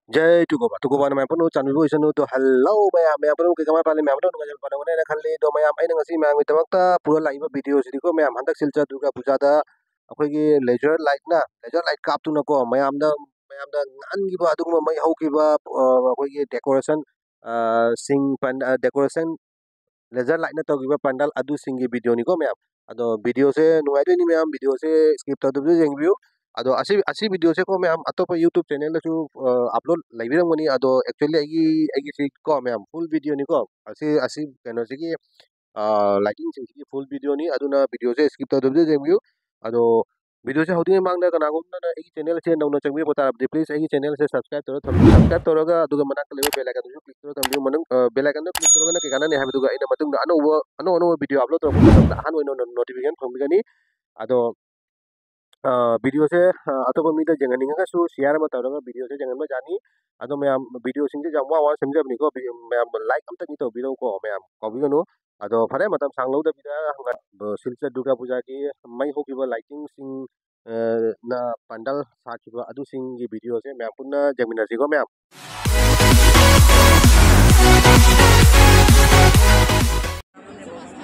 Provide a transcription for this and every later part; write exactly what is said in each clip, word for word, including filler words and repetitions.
ꯖꯩ ꯇꯨꯀꯣꯕꯥ, ꯇꯨꯀꯣꯕꯥꯅ ꯃꯌꯥꯝ ꯄꯨꯝꯅꯃꯛ ꯆꯥꯟꯕꯤꯕ ꯑꯣꯏꯁꯅꯨ꯫ ꯑꯗꯣ hello ꯃꯌꯥꯝ, ꯃꯌꯥꯝ ꯄꯨꯝꯅꯃꯛ ꯀꯩ ꯀꯃꯥꯏ ꯄꯥꯜꯂꯤ? ꯃꯌꯥꯝ ꯄꯨꯝꯅꯃꯛ ꯅꯨꯡꯉꯥꯏꯖꯕ ꯄꯥꯜꯂꯝꯒꯅꯤ ꯍꯥꯏꯅ ꯈꯜꯂꯤ꯫ ꯑꯗꯣ ꯃꯌꯥꯝ, ꯑꯩꯅ ꯉꯁꯤ ꯃꯌꯥꯝꯒꯤꯗꯃꯛꯇ ꯄꯨꯔ ꯂꯥꯛꯏꯕ video ꯁꯤꯗꯤꯀꯣ ꯃꯌꯥꯝ, ꯍꯟꯗꯛ ꯁꯤꯜꯆꯔ ꯗꯨꯔꯒꯥ ꯄꯨꯖꯥꯗ ꯑꯩꯈꯣꯏꯒꯤ laser light ꯅ, laser light ꯀꯥꯞꯇꯨꯅꯀꯣ ꯃꯌꯥꯝꯗ, ꯃꯌꯥꯝꯗ ꯉꯥꯟꯈꯤꯕ ꯑꯗꯨꯒꯨꯝꯕ ꯃꯩ ꯍꯧꯈꯤꯕ, ꯑ, ꯑꯩꯈꯣꯏꯒꯤ decoration, ꯑ, ꯁꯤꯡ ꯄꯟ-, ꯑ, decoration laser light ꯅ ꯇꯧꯈꯤꯕ ꯄꯥꯟꯗꯜ ꯑꯗꯨꯁꯤꯡꯒꯤ video ꯅꯤꯀꯣ ꯃꯌꯥꯝ꯫ ꯑꯗꯣ video ꯁꯦ ꯅꯨꯡꯉꯥꯏꯗꯣꯏꯅꯤ ꯃꯌꯥꯝ, video ꯁꯦ skip ꯇꯧꯗꯕꯤꯗ ꯌꯦꯡꯕꯤꯌꯨ꯫ ꯑꯗꯣ ꯑꯁꯤ, ꯑꯁꯤ video ꯁꯦꯀꯣ ꯃꯌꯥꯝ, ꯑꯇꯣꯞꯄ YouTube channel ꯗꯁꯨ, ꯑ, upload ꯂꯩꯕꯤꯔꯝꯒꯅꯤ꯫ ꯑꯗꯣ actually ꯑꯩꯒꯤ, ꯑꯩꯒꯤꯁꯤ ꯀꯣ ꯃꯌꯥꯝ, full video ꯅꯤꯀꯣ꯫ ꯑꯁꯤ, ꯑꯁꯤ ꯀꯩꯅꯣꯁꯤꯒꯤ, ꯑ, lighting ꯁꯤꯡꯁꯤꯒꯤ full video ꯅꯤ꯫ ꯑꯗꯨꯅ video ꯁꯦ skip ꯇꯧꯗꯕꯤꯗ ꯌꯦꯡꯕꯤꯌꯨ꯫ ꯑꯗꯣ video ꯁꯦ ꯍꯧꯗ꯭ꯔꯤꯉꯩ ꯃꯃꯥꯡꯗ ꯀꯅꯥꯒꯨꯝꯕꯅ ꯑꯩꯒꯤ channel ꯁꯦ ꯅꯧꯅ ꯆꯪꯕꯤꯔꯛꯄ ꯇꯥꯔꯕꯗꯤ, please ꯑꯩꯒꯤ channel ꯁꯦ subscribe ꯇꯧꯔ ꯊꯝꯕꯤꯌꯨ꯫ Subscribe ꯇꯧꯔꯒ ꯑꯗꯨꯒ ꯃꯅꯥꯛꯇ ꯂꯩꯕ bell icon ꯗꯨꯁꯨ click ꯇꯧꯔ ꯊꯝꯕꯤꯌꯨ꯫ ꯃꯅꯨꯡ-, ꯑ, bell icon ꯗꯨ click ꯇꯧꯔꯒꯅ ꯀꯩ ꯀꯥꯟꯅꯅꯤ ꯍꯥꯏꯕꯗꯨꯒ ꯑꯩꯅ ꯃꯇꯨꯡꯗ ꯑꯅꯧꯕ, ꯑꯅꯧ ꯑꯅꯧꯕ video upload ꯇꯧꯔꯛꯄ ꯃꯇꯝꯗ ꯑꯍꯥꯟꯕ ꯑꯣꯏꯅ no-, notification ꯐꯪꯕꯤꯒꯅꯤ꯫ ꯑꯗꯣ, ꯑ, video ꯁꯦ, ꯑ, ꯑꯇꯣꯞꯄ ꯃꯤꯗ ꯌꯦꯡꯍꯟꯅꯤꯡꯉꯒꯁꯨ share ꯑꯃ ꯇꯧꯔꯒ video ꯁꯦ ꯌꯦꯡꯍꯟꯕ ꯌꯥꯅꯤ꯫ ꯑꯗꯣ ꯃꯌꯥꯝ video ꯁꯤꯡꯁꯦ ꯌꯥꯝ ꯋꯥ ꯋꯥꯅ ꯁꯦꯝꯖꯕꯅꯤꯀꯣ꯫ ꯃꯌꯥꯝ like ꯑꯝꯇꯗꯤ ꯇꯧꯕꯤꯔꯛꯎꯀꯣ ꯃꯌꯥꯝ, ꯀꯥꯎꯕꯤꯒꯅꯨ꯫ ꯑꯗꯣ ꯐꯔꯦ, ꯃꯇꯝ ꯁꯥꯡ ꯂꯧꯗꯕꯤꯗ ꯁꯤꯜꯆꯔ ꯗꯨꯔꯒꯥ ꯄꯨꯖꯥꯒꯤ ꯃꯩ ꯍꯧꯈꯤꯕ lighting ꯁꯤꯡ, ꯑ, ꯅ ꯄꯥꯟꯗꯜ ꯁꯥꯈꯤꯕ ꯑꯗꯨꯁꯤꯡꯒꯤ video ꯁꯦ ꯃꯌꯥꯝ ꯄꯨꯟꯅ ꯌꯦꯡꯃꯤꯟꯅꯁꯤꯀꯣ ꯃꯌꯥꯝ꯫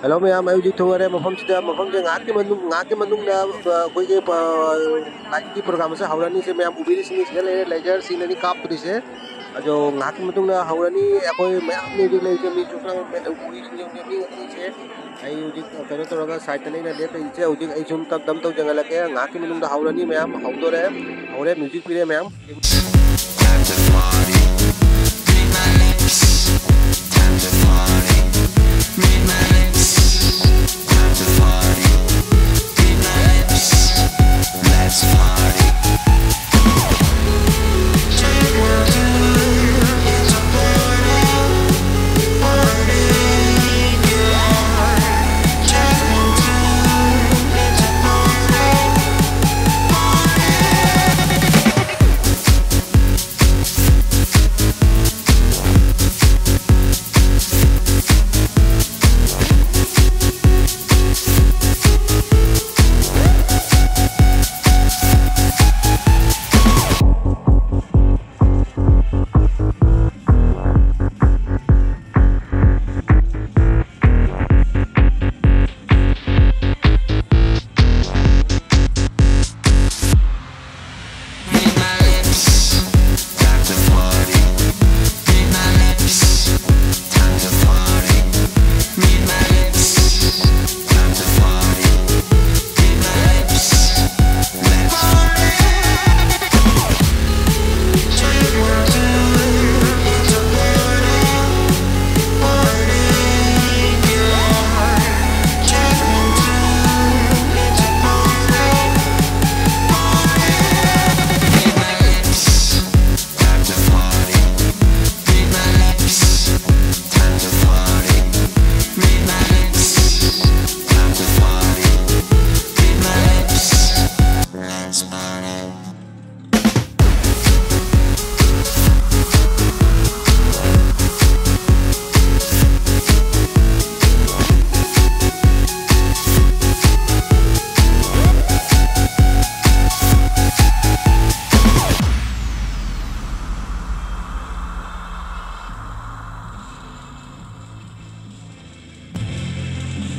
Hello ꯃꯌꯥꯝ, ꯑꯩ ꯍꯧꯖꯤꯛ ꯊꯨꯡꯉꯔꯦ ꯃꯐꯝꯁꯤꯗ꯫ ꯃꯐꯝꯁꯦ ꯉꯥꯏꯍꯥꯛꯀꯤ ꯃꯅꯨꯡ-, ꯉꯥꯏꯍꯥꯛꯀꯤ ꯃꯅꯨꯡꯗ, ꯑ, ꯑꯩꯈꯣꯏꯒꯤ, ꯑ, light ꯀꯤ program ꯑꯁꯦ ꯍꯧꯔꯅꯤ꯫ ꯁꯦ ꯃꯌꯥꯝ ꯎꯕꯤꯔꯤꯁꯤꯅꯤ, ꯁꯤꯗ ꯂꯩꯔꯦ laser ꯁꯤꯅꯅꯤ ꯀꯥꯞꯇꯣꯔꯤꯁꯦ꯫ ꯑꯗꯣ ꯉꯥꯏꯍꯥꯛꯀꯤ ꯃꯇꯨꯡꯗ ꯍꯧꯔꯅꯤ꯫ ꯑꯩꯈꯣꯏ ꯃꯌꯥꯝꯅꯤ ꯍꯧꯖꯤꯛ ꯂꯩꯔꯤꯁꯦ, ꯃꯤ ꯆꯨꯞꯅ ꯎꯔꯤꯁꯤꯡꯁꯦ, ꯃꯤ ꯉꯥꯛꯇꯅꯤꯁꯦ꯫ ꯑꯩ ꯍꯧꯖꯤꯛ ꯀꯩꯅꯣ ꯇꯧꯔꯒ side ꯇ ꯂꯩꯅ ꯂꯦꯞꯄ ꯏꯁꯦ꯫ ꯍꯧꯖꯤꯛ ꯑꯩ ꯁꯨꯝ ꯇꯞ ꯇꯞ ꯇꯧ ꯆꯪꯍꯜꯂꯛꯀꯦ꯫ ꯉꯥꯏꯍꯥꯛꯀꯤ ꯃꯅꯨꯡꯗ ꯍꯧꯔꯅꯤ ꯃꯌꯥꯝ, ꯍꯧꯗꯣꯔꯦ, ꯍꯧꯔꯦ, music ꯄꯤꯔꯦ ꯃꯌꯥꯝ꯫ Time to party. Read my lips. Time to party. Read my lips. Time to party. Read my lips. Let's party.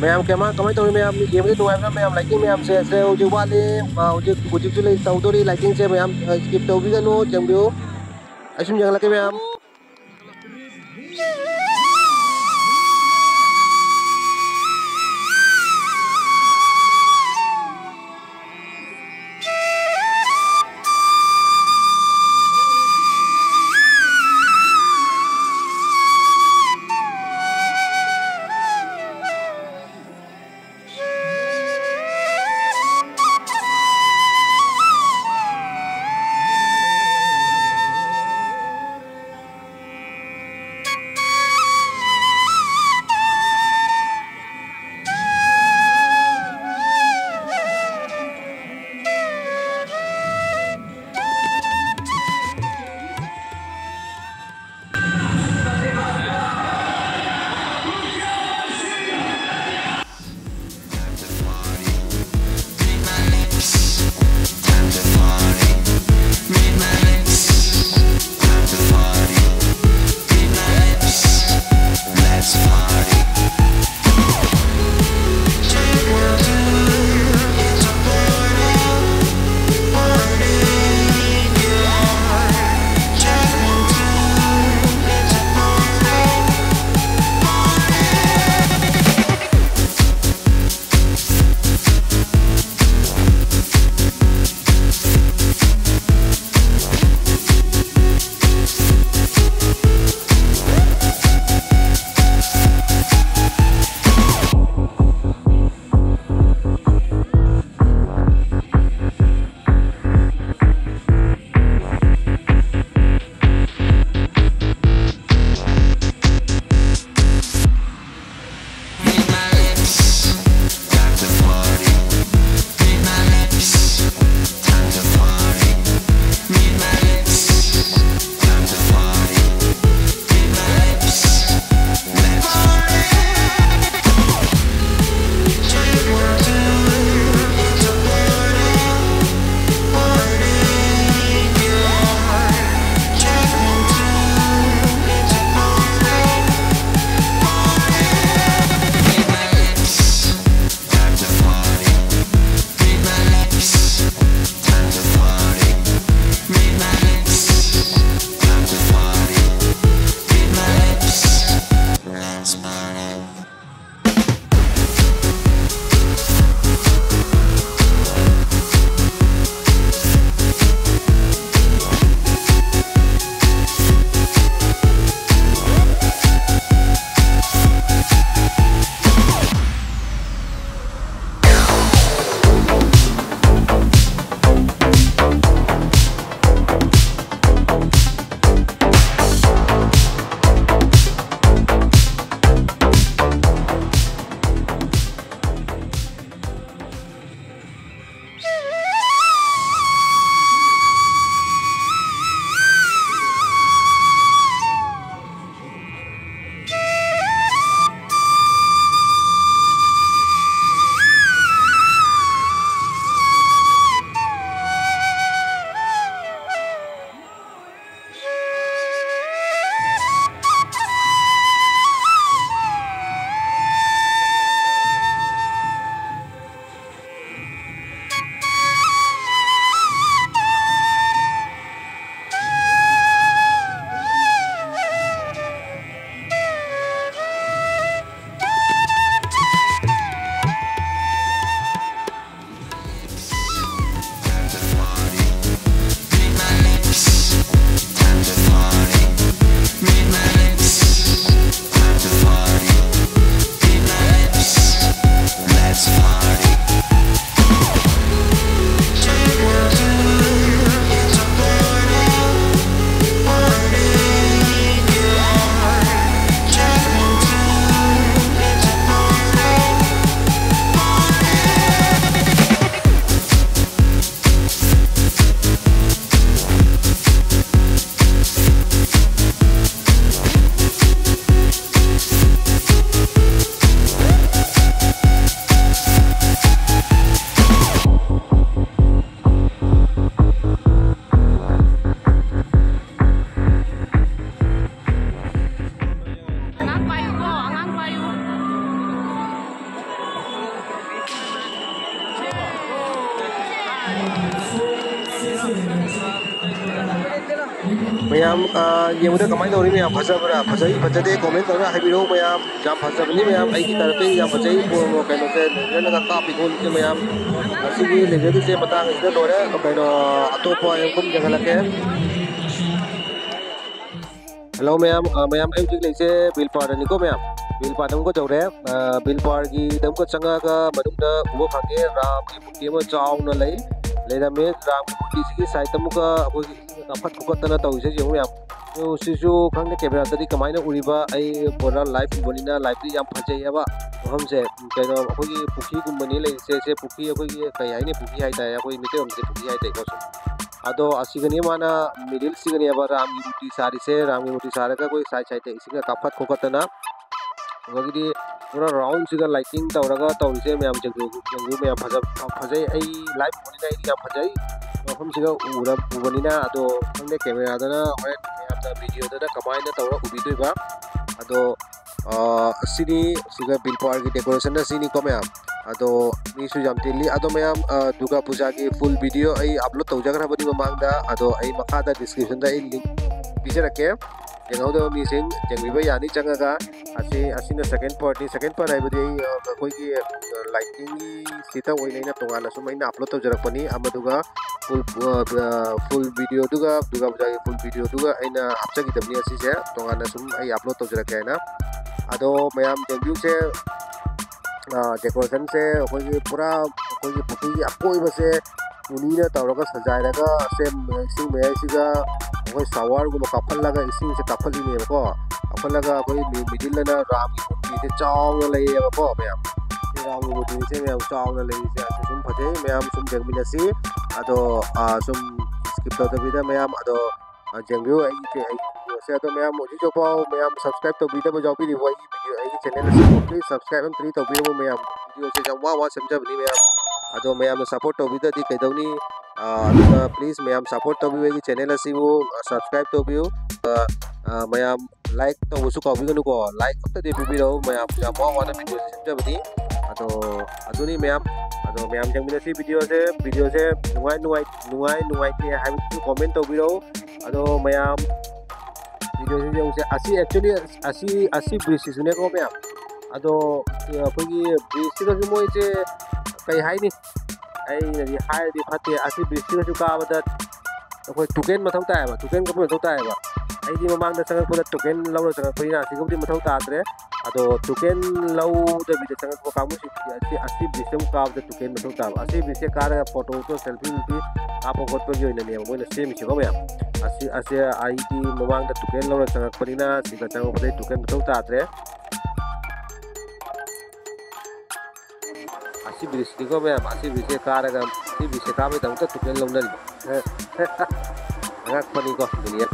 ꯃꯌꯥꯝ ꯀꯃꯥꯏ ꯀꯃꯥꯏꯅ ꯇꯧꯔꯤ? ꯃꯌꯥꯝ ꯌꯦꯡꯕꯗ ꯅꯨꯡꯉꯥꯏꯕ꯭ꯔꯥ? ꯃꯌꯥꯝ ꯂꯥꯏꯇꯤꯡ ꯃꯌꯥꯝꯁꯦ, ꯁꯦ, ꯍꯧꯖꯤꯛ ꯋꯥꯠꯂꯤ꯫ ꯑ, ꯍꯧꯖꯤꯛ, ꯍꯧꯖꯤꯛꯁꯨ ꯂꯩ, ꯇꯧꯗꯣꯔꯤ꯫ ꯂꯥꯏꯇꯤꯡꯁꯦ ꯃꯌꯥꯝ, ꯑ, skip ꯇꯧꯕꯤꯒꯅꯨ, ꯌꯦꯡꯕꯤꯌꯨ꯫ ꯑꯩ ꯁꯨꯝ ꯌꯦꯡꯍꯜꯂꯛꯀꯦ ꯃꯌꯥꯝ꯫ ꯃꯌꯥꯝ, ꯑ, ꯌꯦꯡꯕꯗ ꯀꯃꯥꯏꯅ ꯇꯧꯔꯤ ꯃꯌꯥꯝ? ꯐꯖꯕ꯭ꯔꯥ? ꯐꯖꯩ, ꯐꯖꯗꯦ comment ꯇꯧꯔꯒ ꯍꯥꯏꯕꯤꯔꯛꯎ ꯃꯌꯥꯝ꯫ ꯌꯥꯝ ꯐꯖꯕꯅꯤ ꯃꯌꯥꯝ, ꯑꯩꯒꯤ ꯇꯔꯞꯇꯒꯤ ꯌꯥꯝ ꯐꯖꯩ꯫ ꯀꯩꯅꯣꯁꯦ, ꯂꯦꯖꯔꯅꯒ ꯀꯥꯞꯄꯤ ꯈꯣꯠꯂꯤꯁꯦ ꯃꯌꯥꯝ꯫ ꯑꯁꯤꯒꯤ ꯂꯦꯖꯔꯒꯤꯁꯦ ꯃꯇꯥꯡ ꯑꯁꯤꯗ ꯂꯣꯏꯔꯦ꯫ ꯀꯩꯅꯣ, ꯑꯇꯣꯞꯄ ꯑꯩ ꯀꯨꯝ ꯌꯦꯡꯍꯜꯂꯛꯀꯦ꯫ ꯍꯜꯂꯣ ꯃꯌꯥꯝ, ꯑ, ꯃꯌꯥꯝ, ꯑꯩ ꯍꯧꯖꯤꯛ ꯂꯩꯁꯦ ꯕꯤꯜ ꯄꯥꯔꯗꯅꯤꯀꯣ ꯃꯌꯥꯝ꯫ ꯕꯤꯜ ꯄꯥꯔꯗ ꯑꯃꯨꯛꯀ ꯌꯧꯔꯦ꯫ ꯑ, ꯕꯤꯜ ꯄꯥꯔꯒꯤꯗ ꯑꯃꯨꯛꯀ ꯆꯪꯉꯛꯑꯒ ꯃꯅꯨꯡꯗ ꯎꯕ ꯐꯪꯉꯦ, ꯔꯥꯝꯒꯤ ꯃꯨꯔꯇꯤ ꯑꯃ ꯆꯥꯎꯅ ꯂꯩ, ꯂꯩꯔꯝꯃꯦ꯫ ꯔꯥꯝꯒꯤ ꯃꯨꯔꯇꯤꯁꯤꯒꯤ side ꯑꯃꯨꯛꯀ ꯑꯩꯈꯣꯏꯒꯤ ꯏꯁꯤꯡꯅ ꯀꯥꯞꯈꯠ ꯈꯣꯀꯠꯇꯅ ꯇꯧꯔꯤꯁꯦ ꯌꯦꯡꯉꯨ ꯃꯌꯥꯝ꯫ ꯑꯗꯨ ꯁꯤꯁꯨ ꯈꯪꯗꯦ camera ꯗꯗꯤ ꯀꯃꯥꯏꯅ ꯎꯔꯤꯕ, ꯑꯩ ꯄꯨꯔꯥ live ꯎꯕꯅꯤꯅ live ꯇꯗꯤ ꯌꯥꯝ ꯐꯖꯩꯑꯕ ꯃꯐꯝꯁꯦ꯫ ꯀꯩꯅꯣ, ꯑꯩꯈꯣꯏꯒꯤ ꯄꯨꯈ꯭ꯔꯤꯒꯨꯝꯕꯅꯤ ꯂꯩꯔꯤꯁꯦ꯫ ꯁꯦ ꯄꯨꯈ꯭ꯔꯤ ꯑꯩꯈꯣꯏꯒꯤ ꯀꯩ ꯍꯥꯏꯅꯤ, ꯄꯨꯈ꯭ꯔꯤ ꯍꯥꯏꯇꯥꯔꯦ, ꯑꯩꯈꯣꯏ ꯃꯩꯇꯩꯂꯣꯟꯗꯗꯤ ꯄꯨꯈ꯭ꯔꯤ ꯍꯥꯏꯇꯥꯔꯦꯀꯣ ꯁꯨꯝ꯫ ꯑꯗꯣ ꯑꯁꯤꯒꯅꯤ ꯃꯥꯅ middle ꯁꯤꯒꯅꯦꯕ ꯔꯥꯝꯒꯤ ꯃꯨꯔꯇꯤ ꯁꯥꯔꯤꯁꯦ꯫ ꯔꯥꯝꯒꯤ ꯃꯨꯔꯇꯤ ꯁꯥꯔꯒ ꯑꯩꯈꯣꯏ side side ꯇ ꯏꯁꯤꯡꯒ ꯀꯥꯞꯈꯠ ꯈꯣꯀꯠꯇꯅ꯫ ꯑꯗꯒꯤꯗꯤ ꯄꯨꯔꯥ round ꯁꯤꯒ lighting ꯇꯧꯔꯒ ꯇꯧꯔꯤꯁꯦ ꯃꯌꯥꯝ ꯌꯦꯡꯕꯤꯌꯨ, ꯌꯦꯡꯕꯤꯌꯨ ꯃꯌꯥꯝ, ꯐꯖ-, ꯌꯥꯝ ꯐꯖꯩ꯫ ꯑꯩ live ꯎꯕꯅꯤꯅ ꯑꯩꯗꯤ ꯌꯥꯝ ꯐꯖꯩ ꯃꯐꯝꯁꯤꯒ ꯎꯔ-, ꯎꯕꯅꯤꯅ꯫ ꯑꯗꯣ ꯈꯪꯗꯦ camera ꯗꯅ ꯍꯣꯔꯦꯟ ꯃꯌꯥꯝꯅ video ꯗꯅ ꯀꯃꯥꯏꯅ ꯇꯧꯔ ꯎꯕꯤꯗꯣꯏꯕ꯫ ꯑꯗꯣ, ꯑ, ꯁꯤꯅꯤ, ꯁꯤꯒ ꯕꯤꯜ ꯄꯥꯔꯒꯤ decoration ꯅ ꯁꯤꯅꯤꯀꯣ ꯃꯌꯥꯝ꯫ ꯑꯗꯣ ꯃꯤꯁꯨ ꯌꯥꯝ ꯇꯤꯜꯂꯤ꯫ ꯑꯗꯣ ꯃꯌꯥꯝ, ꯑ, ꯗꯨꯔꯒꯥ ꯄꯨꯖꯥꯒꯤ full video ꯑꯩ upload ꯇꯧꯖꯈ꯭ꯔꯕꯅꯤ ꯃꯃꯥꯡꯗ꯫ ꯑꯗꯣ ꯑꯩ ꯃꯈꯥꯗ description ꯗ ꯑꯩ link ꯄꯤꯖꯔꯛꯀꯦ꯫ ꯌꯦꯡꯍꯧꯗꯕ ꯃꯤꯁꯤꯡ ꯌꯦꯡꯕꯤꯕ ꯌꯥꯅꯤ ꯆꯪꯉꯒ꯫ ꯑꯁꯤ, ꯑꯁꯤꯅ second part ꯅꯤ꯫ Second part ꯍꯥꯏꯕꯗꯤ ꯑꯩ, ꯑ, ꯑꯩꯈꯣꯏꯒꯤ, ꯑ, lighting ꯒꯤ ꯁꯤꯗ ꯑꯣꯏꯅ ꯑꯩꯅ ꯇꯣꯉꯥꯟꯅ ꯁꯨꯝ ꯑꯩꯅ upload ꯇꯧꯖꯔꯛꯄꯅꯤ꯫ ꯑꯃꯗꯨꯒ full, ꯑ, ꯑ, full video ꯗꯨꯒ, ꯗꯨꯔꯒꯥ ꯄꯨꯖꯥꯒꯤ full video ꯗꯨꯒ ꯑꯩꯅ ꯍꯥꯞꯆꯈꯤꯗꯕꯅꯤ ꯑꯁꯤꯁꯦ꯫ ꯇꯣꯉꯥꯟꯅ ꯁꯨꯝ ꯑꯩ upload ꯇꯧꯖꯔꯛꯀꯦ ꯍꯥꯏꯅ꯫ ꯑꯗꯣ ꯃꯌꯥꯝ ꯌꯦꯡꯕꯤꯌꯨꯁꯦ꯫ ꯑ, decoration ꯁꯦ ꯑꯩꯈꯣꯏꯒꯤ ꯄꯨꯔꯥ ꯑꯩꯈꯣꯏꯒꯤ ꯄꯨꯈ꯭ꯔꯤꯒꯤ ꯑꯀꯣꯏꯕꯁꯦ ꯎꯅꯤꯅ ꯇꯧꯔꯒ ꯁꯟꯖꯥꯏꯔꯒ ꯁꯦꯝ-, ꯏꯁꯤꯡ ꯃꯌꯥꯏꯁꯤꯒ ꯑꯩꯈꯣꯏ shower ꯒꯨꯝꯕ ꯀꯥꯞꯍꯜꯂꯒ ꯏꯁꯤꯡꯁꯦ ꯀꯥꯞꯍꯜꯂꯤꯅꯦꯕꯀꯣ꯫ ꯀꯥꯞꯍꯜꯂꯒ ꯑꯩꯈꯣꯏ ꯃꯤ-, middle ꯗꯅ ꯔꯥꯝꯒꯤ ꯃꯨꯔꯇꯤꯁꯦ ꯆꯥꯎꯅ ꯂꯩꯌꯦꯕꯀꯣ ꯃꯌꯥꯝ꯫ ꯁꯤ ꯔꯥꯝꯒꯤ ꯃꯨꯔꯇꯤꯁꯦ ꯃꯌꯥꯝ ꯆꯥꯎꯅ ꯂꯩꯔꯤꯁꯦ ꯑꯁꯤ ꯁꯨꯝ ꯐꯖꯩ꯫ ꯃꯌꯥꯝ ꯁꯨꯝ ꯌꯦꯡꯃꯤꯟꯅꯁꯤ꯫ ꯑꯗꯣ, ꯑ, ꯁꯨꯝ skip ꯇꯧꯗꯕꯤꯗ ꯃꯌꯥꯝ ꯑꯗꯣ ꯑ, ꯌꯦꯡꯕꯤꯌꯨ ꯑꯩꯒꯤ ꯆꯦ-, ꯑꯩꯒꯤ video ꯁꯦ꯫ ꯑꯗꯣ ꯃꯌꯥꯝ ꯍꯧꯖꯤꯛ ꯍꯧꯖꯤꯛꯐꯥꯎ ꯃꯌꯥꯝ subscribe ꯇꯧꯕꯤꯗꯕ ꯌꯥꯎꯕꯤꯔꯤꯕꯣ ꯑꯩꯒꯤ video, ꯑꯩꯒꯤ channel ꯑꯁꯤꯕꯨ please subscribe ꯑꯝꯇꯗꯤ ꯇꯧꯕꯤꯔꯝꯃꯨ ꯃꯌꯥꯝ꯫ Video ꯁꯦ ꯌꯥꯝ ꯋꯥ ꯋꯥ ꯁꯦꯝꯖꯕꯅꯤ ꯃꯌꯥꯝ꯫ ꯑꯗꯣ ꯃꯌꯥꯝꯅ support ꯇꯧꯕꯤꯗ꯭ꯔꯗꯤ ꯀꯩꯗꯧꯅꯤ? ꯑ, ꯑꯗꯨꯅ please ꯃꯌꯥꯝ support ꯇꯧꯕꯤꯌꯨ ꯑꯩꯒꯤ channel ꯑꯁꯤꯕꯨ, ꯑ, subscribe ꯇꯧꯕꯤꯌꯨ꯫ ꯑ, ꯑ, ꯃꯌꯥꯝ like ꯇꯧꯕꯁꯨ ꯀꯥꯎꯕꯤꯒꯅꯨꯀꯣ꯫ Like ꯑꯝꯇꯗꯤ ꯄꯤꯕꯤꯔꯛꯎ ꯃꯌꯥꯝ, ꯌꯥꯝ ꯋꯥ ꯋꯥꯅ video ꯁꯦꯝꯖꯕꯅꯤ꯫ ꯑꯗꯣ ꯑꯗꯨꯅꯤ ꯃꯌꯥꯝ꯫ ꯑꯗꯣ ꯃꯌꯥꯝ ꯌꯦꯡꯃꯤꯟꯅꯁꯤ video ꯁꯦ꯫ Video ꯁꯦ ꯅꯨꯡꯉꯥꯏ ꯅꯨꯡꯉꯥꯏ-, ꯅꯨꯡꯉꯥꯏ ꯅꯨꯡꯉꯥꯏꯇꯦ ꯍꯥꯏꯕꯗꯨꯁꯨ comment ꯇꯧꯕꯤꯔꯛꯎ꯫ ꯑꯗꯣ ꯃꯌꯥꯝ ꯚꯤꯗꯤꯑꯣꯁꯤ ꯌꯦꯡꯁꯦ꯫ ꯑꯁꯤ actually ꯑꯁꯤ ꯑꯁꯤ ꯕ꯭ꯔꯤꯖꯁꯤꯁꯨꯅꯦꯀꯣ ꯃꯌꯥꯝ꯫ ꯑꯗꯣ ꯑꯩꯈꯣꯏꯒꯤ ꯕ꯭ꯔꯤꯖꯁꯤꯗꯁꯨ ꯃꯣꯏꯁꯦ ꯀꯩ ꯍꯥꯏꯅꯤ, ꯑꯩꯅꯗꯤ ꯍꯥꯏꯔꯗꯤ ꯐꯠꯇꯦ꯫ ꯑꯁꯤ ꯕ꯭ꯔꯤꯖꯁꯤꯗꯁꯨ ꯀꯥꯕꯗ ꯑꯩꯈꯣꯏ ꯇꯣꯀꯦꯟ ꯃꯊꯧ ꯇꯥꯏꯌꯦꯕ, ꯇꯣꯀꯦꯟ ꯀꯛꯄ ꯃꯊꯧ ꯇꯥꯏꯌꯦꯕ꯫ ꯑꯩꯗꯤ ꯃꯃꯥꯡꯗ ꯆꯪꯉꯛꯄꯗ ꯇꯣꯀꯦꯟ ꯂꯧꯔ ꯆꯪꯉꯛꯄꯅꯤꯅ ꯑꯁꯤꯒꯨꯝꯕꯗꯤ ꯃꯊꯧ ꯇꯥꯗ꯭ꯔꯦ꯫ ꯑꯗꯣ ꯇꯣꯀꯦꯟ ꯂꯧꯗꯕꯤꯗ ꯆꯪꯉꯛꯄ ꯀꯥꯡꯕꯨꯁꯤꯡꯗꯤ ꯑꯁꯤ ꯑꯁꯤ ꯕ꯭ꯔꯤꯖꯁꯦ ꯑꯃꯨꯛ ꯀꯥꯕꯗ ꯇꯣꯀꯦꯟ ꯃꯊꯧ ꯇꯥꯕ꯫ ꯑꯁꯤ ꯕ꯭ꯔꯤꯖꯁꯦ ꯀꯥꯔꯒ ꯐꯣꯇꯣ ꯁꯦꯜꯐꯤ ꯅꯨꯜꯐꯤ ꯀꯥꯞꯄ ꯈꯣꯠꯄꯒꯤ ꯑꯣꯏꯅꯅꯦꯕ ꯃꯣꯏꯅ ꯁꯦꯝꯃꯤꯁꯤꯀꯣ ꯃꯌꯥꯝ꯫ ꯑꯁꯤ ꯑꯁꯤ ꯑꯩꯗꯤ ꯃꯃꯥꯡꯗ ꯇꯣꯀꯦꯟ ꯂꯧꯔ ꯆꯪꯉꯛꯄꯅꯤꯅ ꯁꯤꯗ ꯆꯪꯉꯛꯄꯗꯩ ꯇꯣꯀꯦꯟ ꯃꯊꯧ ꯇꯥꯗ꯭ꯔꯦ꯫ ꯑꯁꯤ ꯕ꯭ꯔꯤꯖꯅꯤꯀꯣ ꯃꯌꯥꯝ, ꯑꯁꯤ ꯕ꯭ꯔꯤꯖꯁꯦ ꯀꯥꯔꯒ ꯑꯁꯤ ꯕ꯭ꯔꯤꯖꯁꯦ ꯀꯥꯕꯒꯤꯗꯃꯛꯇ ꯇꯣꯀꯦꯟ ꯂꯧꯅꯔꯤꯕ꯫ ꯑꯉꯛꯄꯅꯤꯀꯣ ꯗꯨꯅꯤꯌꯥ꯫